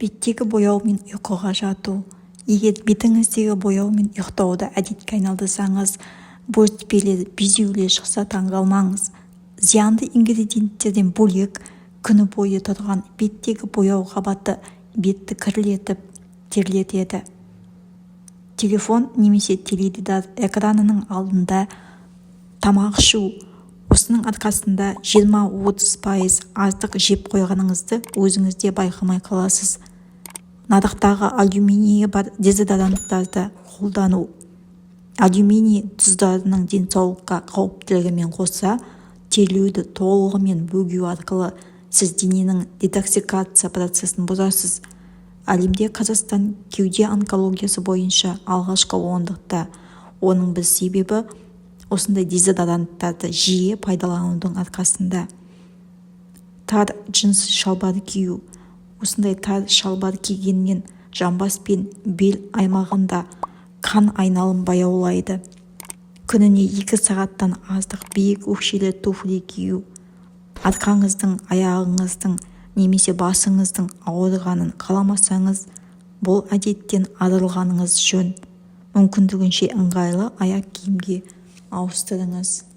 Беттегі бояумен ұйқыға жату. Егер бетіңіздегі бояумен ұйықтауды әдетке айналдырсаңыз, бөртпелер, безеулер шықса, таңғалмаңыз. Зиянды ингредиенттерден бөлек, күні бойы тұрған беттегі бояу қабаты бетті кірлетіп, терлетеді. Телефон немесе теледидар экранының алдында тамақ ішу. Осының арқасында 20-30% артық жеп қойғаныңызды өзіңіз де байқамай қаласыз. Нарықтағы алюминийі бар дезодоранттарды қолдану. Алюминий тұздарының денсаулыққа қауіптілігімен қоса, терлеуді толығымен бөгеу арқылы сіз дененің детоксикация процесін бұзасыз. Әлемде Қазақстан кеуде онкологиясы бойынша алғашқы ондықта. Оның бір себебі осындай дезодоранттарды жиі пайдаланудың арқасында. Тар джинсы шалбар кию. Осындай тар шалбар кигеннен жамбас пен бел аймағында қан айналым баяулайды. Күніне 2 сағаттан артық биік өкшелі туфли кию. Арқаңыздың, аяғыңыздың немесе басыңыздың ауырғанын қаламасаңыз, бұл әдеттен арылғаныңыз жөн. Мүмкіндігінше ыңғайлы аяқ киімге ауыстырыңыз.